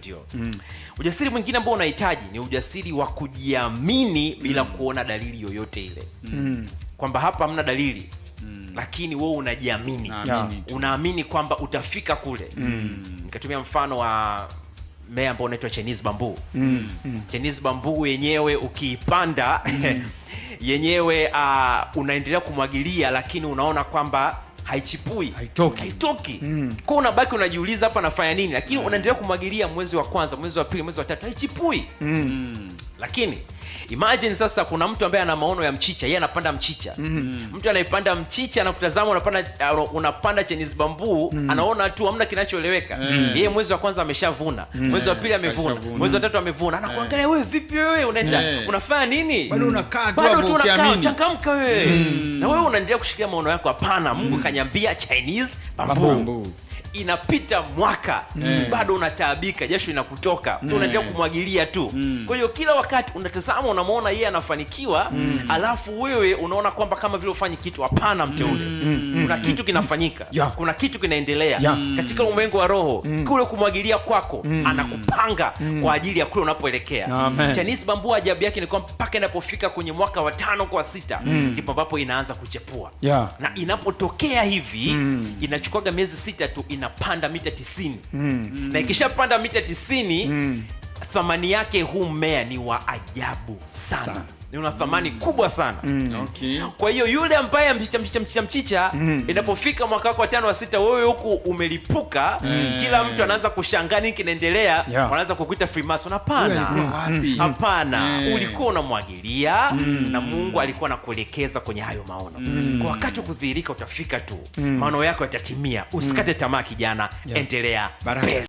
Ndio. Ujasiri mwingine ambao unahitaji ni ujasiri wa kujiamini bila kuona dalili yoyote ile, kwamba hapa hamna dalili, lakini wewe unajiamini. Naamini tu. Unaamini kwamba utafika kule. Nikatumia mfano wa mmea ambao unaitwa Chinese bamboo. Chinese bamboo yenyewe ukiipanda yenyewe, unaendelea kumwagilia, lakini unaona kwamba haichipui. Haitoki. Haitoki. Kwa unabaki unajiuliza, hapa nafanya nini? Lakini unaendelea kumwagilia mwezi wa kwanza, mwezi wa pili, mwezi wa tatu, haichipui. Lakini imagine sasa kuna mtu ambaye ana maono ya mchicha, yeye anapanda mchicha. Mtu anayepanda mchicha anakutazama unapanda Chinese bamboo, anaona tu hamna kinachoeleweka. Yeye mwezi wa kwanza ameshavuna, mwezi wa pili amevuna, Kashavuna. mwezi wa tatu amevuna. Anakuangalia wewe, vipi wewe unaenda unafanya nini? Bado unakaa tu Bado hapo tu unakaa, ukiamini. changamka wewe. Na wewe unaendelea kushikilia maono yako. Hapana, Mungu kaniambia Chinese bamboo. Bamboo. Inapita mwaka, bado unataabika, jasho linakutoka, unaendelea kumwagilia tu. Kwa hiyo kila wakati unatazama, unamwona yeye anafanikiwa, alafu wewe unaona kwamba kama vile ufanyi kitu. Hapana, mteule, kuna kitu kinafanyika, kuna kitu kinaendelea katika ulimwengu wa roho. Kule kumwagilia kwako, anakupanga kwa ajili ya kule unapoelekea. Amen. Chinese bamboo ajabu yake ni kwamba mpaka inapofika kwenye mwaka wa tano kwa sita ndipo ambapo inaanza kuchepua. Na inapotokea hivi, inachukuaga miezi 6 tu, inapanda mita 90. Na ikishapanda mita 90, thamani yake huu mmea ni wa ajabu sana, Sana. Ni una thamani kubwa sana. Kwa hiyo yule ambaye mchicha, mchicha, mchicha, mchicha, inapofika mwaka wako wa tano, wa sita, wewe huku umelipuka, kila mtu anaanza kushangaa nini kinaendelea, wanaanza kukuita Freemason. Hapana. Huyu alikuwa wapi? Hapana, ulikuwa unamwagilia na Mungu alikuwa anakuelekeza kwenye hayo maono. Kwa wakati wa kudhihirika utafika tu, maono yako yatatimia. Usikate tamaa kijana, endelea Baraka. mbele.